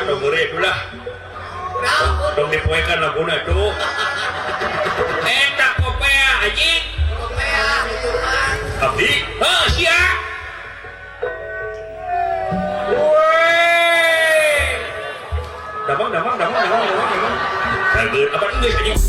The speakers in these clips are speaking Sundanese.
tong heureuy atulah. Tong dipoekan laguna tuh. Eta kopea anjing. Kopea itu mah. Abdi, heuh sia. Woi. Damang damang damang damang damang damang. Sageut apa geus anjing.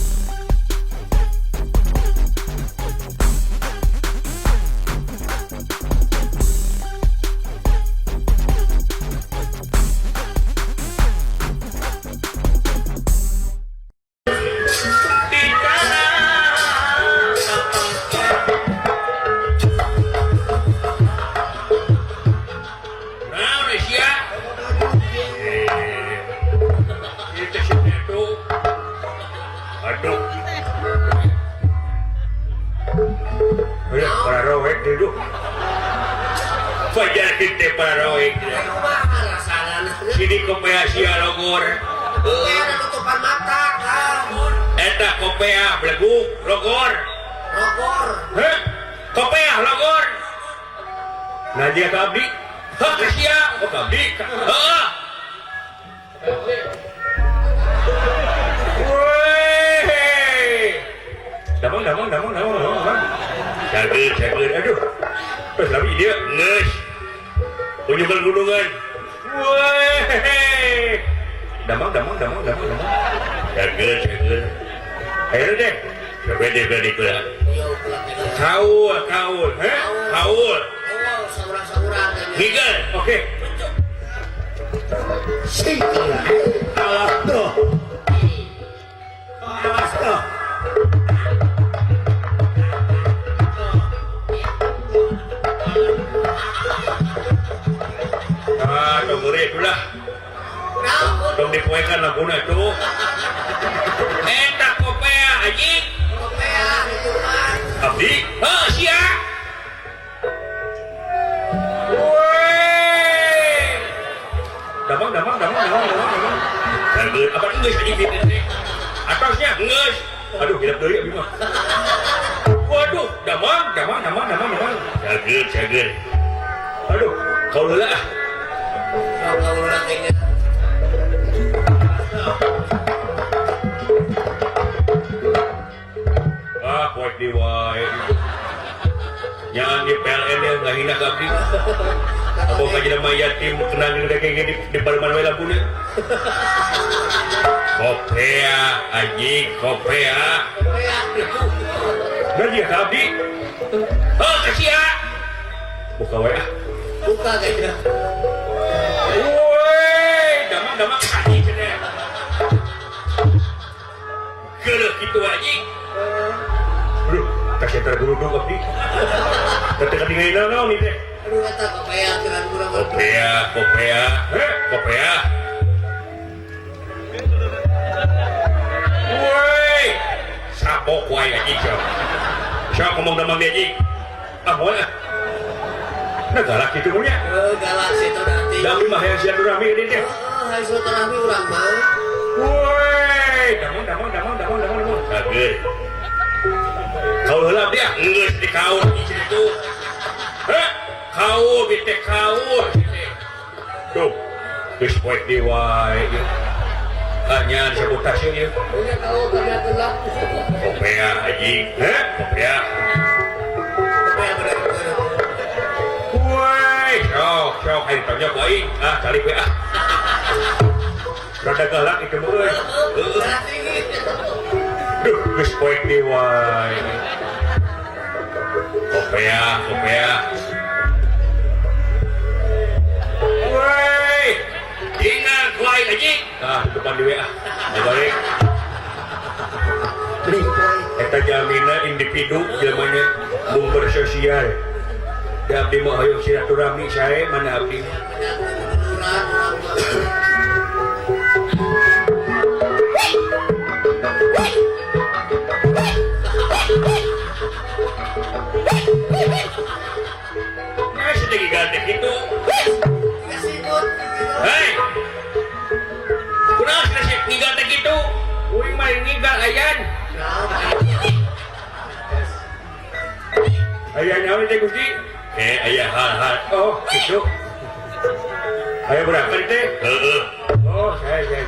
Ayo berangkat teh. Heeh. Oh, saya.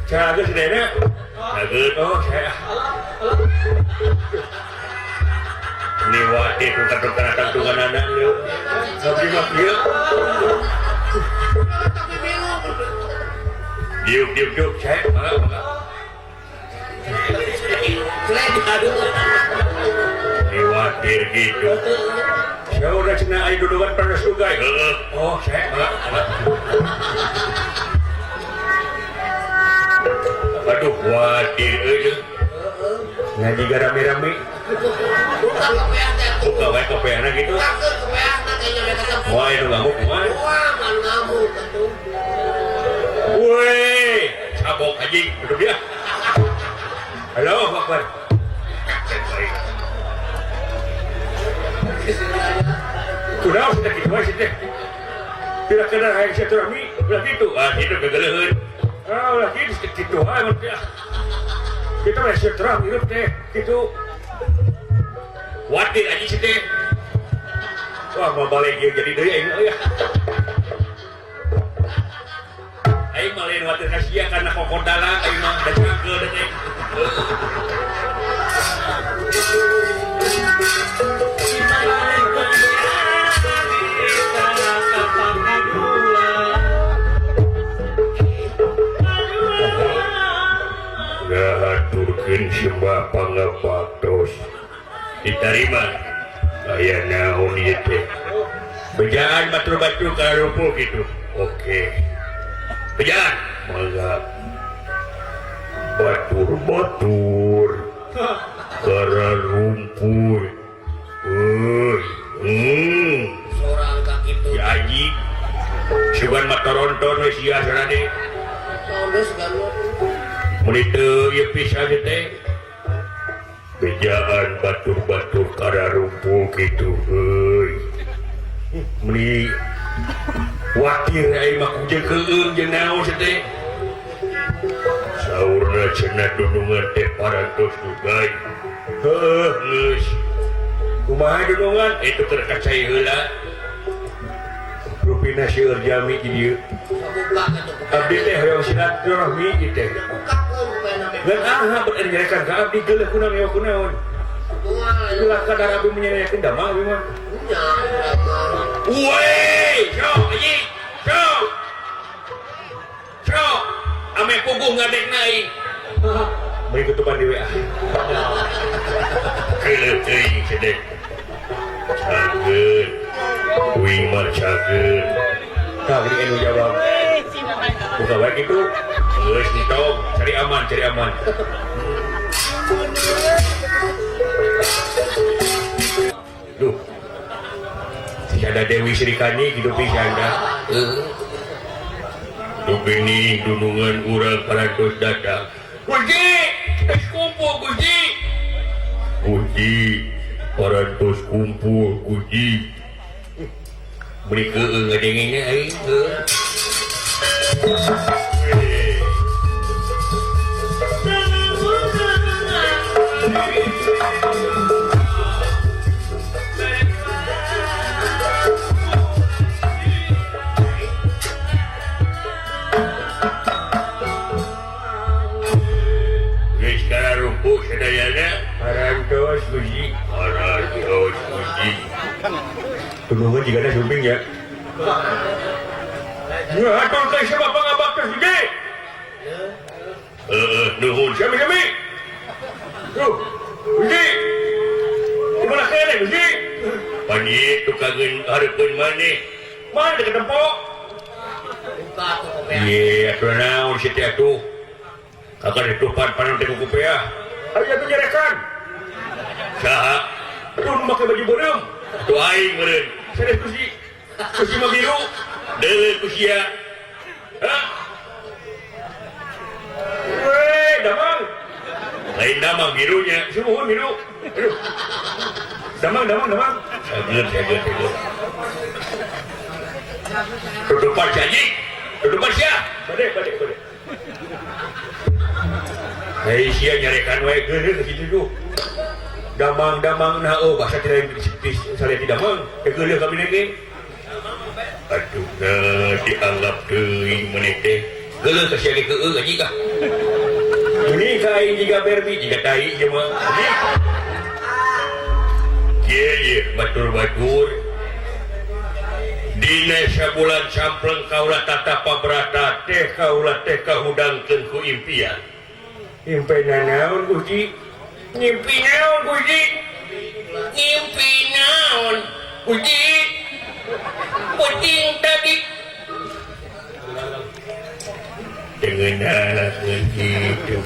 Cara geus dena. Cageut. Oh, saya. Niwati tukar-tukar tangtungan anak lu. Ngopi-ngopi yuk. Diuk diuk diuk, saya mangga. Niwatir gitu. Saya udah cenah aing dudugan panas dugai. Heeh. Oh, saya mangga. Aduh, watir euy. Ngaji rame-rame. Buka kopeah teh. Buka wae kopeahna gitu. Bukakeun kopeahna teh nya ketemu. Moal nu ngamuk moal. Wah, mal ngamuk atuh. Woi, cabok anjing, duduk dia. Halo, Akbar. Kunaon sih teh kitu wae sih teh. Tidak kenal hayang silaturahmi, ulah kitu. Ah, kitu gegeleuheun. Ah, ulah kitu kitu wae mun teh. Kita mah silaturahmi hirup teh, kitu. Watir anjing sih teh. Wah, mau balik ieu jadi deui aing euy. Aing mah lain watir ka sia karena kokodala aing mah da cangkeul teh. Ngahaturkeun sembah pangabaktos ditarima aya naon ieu teh bejaan batur-batur karupuh kitu. Oke, bejaan mangga batur-batur kararumpur. Euy, Sorang ka kitu. Ya anjing sugan mah toronton we sia sarade. Naon deui sugan mah. Mun teu ieu pisan teh bejaan batur-batur kararumpul kitu euy. Meuni watir aing mah kujeun keueung jeung naon sih teh. Saurna cenah dunungan teh parantos dugai. Heuh geus. Kumaha dunungan? Itu keur kacai heula. Rupina seueur jami di dieu. Buka atuh. Abdi teh hoyong silaturahmi ieu teh. Bukakeun kopeahna teh. Ngan aha bener nyarekan ka abdi geuleuh kunaon ieu kunaon. Moal. Ulah kadar abdi menyanyiakeun damang abdi mah. Nya, damang. Woi, sok anjing. Sok. Sok. Ame puguh ngadekna aing. Bari tutupan di WA. Geuleuh teuing sedek. Cageut. Uing mah cageut. Tah geuning anu jawab. Buka wae kitu. Geus entong, cari aman, cari aman. Duh. Si ada Dewi Srikani hidup pisan dah. Duh geuning dunungan urang parantos datang. Gusti, geus kumpul Gusti. Gusti, parantos kumpul Gusti. Beri keueung ngadengenya aing heuh. Geus kararumpuh sadayana parantos Gusti. Parantos Gusti. Dunungan jigana sumping ya. Ngahaturkeun sembah pangabaktos Gusti. Heeh, nuhun sami-sami. Duh, Gusti. Kumaha keneh Gusti? Pan ieu tukangeun hareupeun maneh. Mana ketempo? Buka atuh kopeah. Ye, atuh naon si teh atuh. Kakak ditupan panon teh ku kopeah. Ayo atuh nyarekan. Saha? Tuh nu make baju beureum. Tuh aing meureun. Sanes Gusti. Gusti mah biru. Deuleu ku sia. Hah? Weh, damang. Lain damang birunya. Sumuhun biru. Aduh. Damang, damang, damang. Cageut, cageut, cageut. Tutupan si anjing. Tutupan sia. Bade, bade, bade. Hei sia nyarekan wae geuleuh ka situ tuh. Damang-damang nah oh bahasa tidak saleh di damang. Geuleuh kami lagi. Aduh dianggap teuing maneh teh. Geuleuh ka sia ge keueung anjing ka. Ini ka aing jiga Barbie jiga tai ieu mah. Kieu ieu batur-batur. Dina sabulan sampleng kaula tatapa brata teh kaula teh kahudangkeun ku impian. Impian naon Gusti? Ngimpi naon Gusti? Ngimpi naon Gusti? Puting tadi. Dengeunah gitu.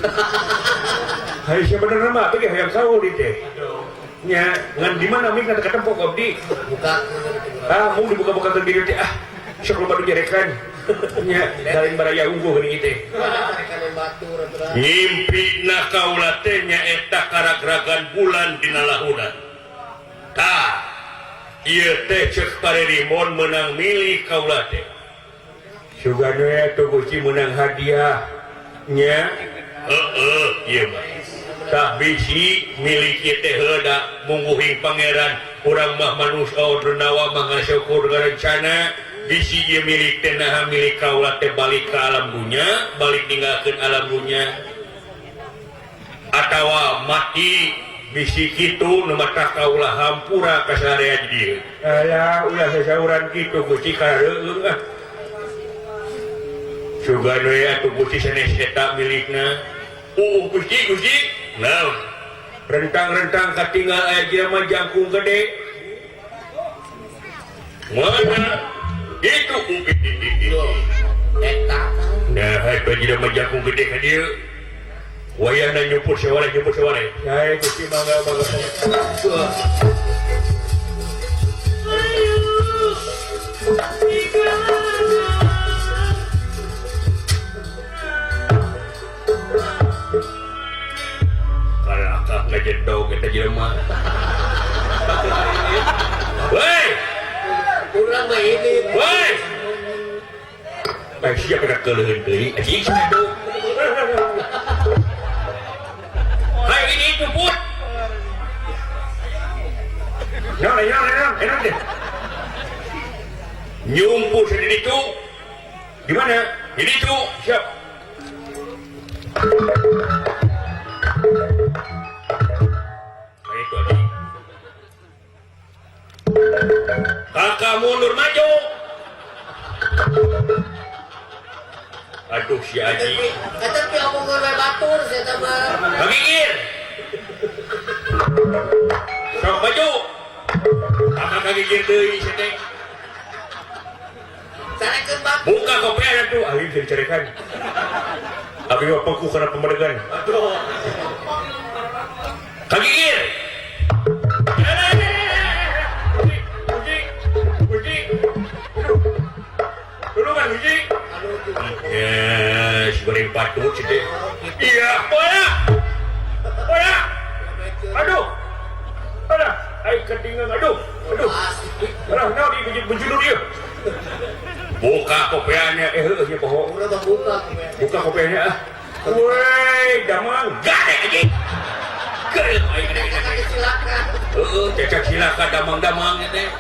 Hai sebenarnya mah abdi hayang sawo di teh. Nya ngan di mana mik kata ketempok abdi. Buka. Ah, mau dibuka-buka ke diri teh ah. Sok loba nu nyerekan. Nya lain baraya unggul geuning teh. Ngimpina kaula teh nyaeta karagragan bulan dina lahunan. Tah, ieu teh ceuk parerimon meunang milih kaula teh. Sugan we atuh Gusti meunang hadiah. Nya, heueuh ieu mah. Tah bisi milik ieu teh heuda mungguhing pangeran urang mah manusia denawa mah ngasyukur ngarencana. Bisi ieu milik teh naha milik kaula teh balik ka alam dunya, balik ninggalkeun alam dunya. Atawa mati bisi kitu nu mata kaula hampura ka sarerea di dieu. Alah ulah sasauran kitu Gusti kareueung ah. Sugan we atuh Gusti sanes eta milikna. Gusti Gusti. Naon? Rentang-rentang katinggal aya jelema jangkung gede. Mana? Itu eta. Nah, eta jelema jangkung gede ka dieu. Wayahna nyumput saware nyumput saware. Hae Gusti mangga mangga. Kalakah ngajedog eta jelema. Woi! Urang mah ini. Woi! Baik siap kada keuleuheun deui. Anjing atuh. Hai ini puput. Nah, ya, ya, enak deh. Nyumput di ditu. Di mana? Di ditu. Siap. Itu aja. Kakak mundur maju. Aduh si Aji. Eta pi omongan we batur sia teh mah. Kagigir. Sok maju. Kakak kagigir deui sia teh. Sarekeun batu. Buka kopiah atuh, aing bisa dicarekan. Abi mah peku kana pemedegan. Aduh. Kagigir. Gusti, Tulungan Gusti. Yes, goreng patut sih teh. Iya, bola. Bola. Aduh. Aduh, aing ketinggalan. Aduh, aduh. Aduh, naon ieu bejulur ieu. Buka kopiahnya, heueuh nya poho. Urang mah buka kopiahnya. Buka kopiahnya ah. Woi, damang gade anjing. Geuleuh aing gede. Silakan. Heueuh, cecak silakan damang-damang teh.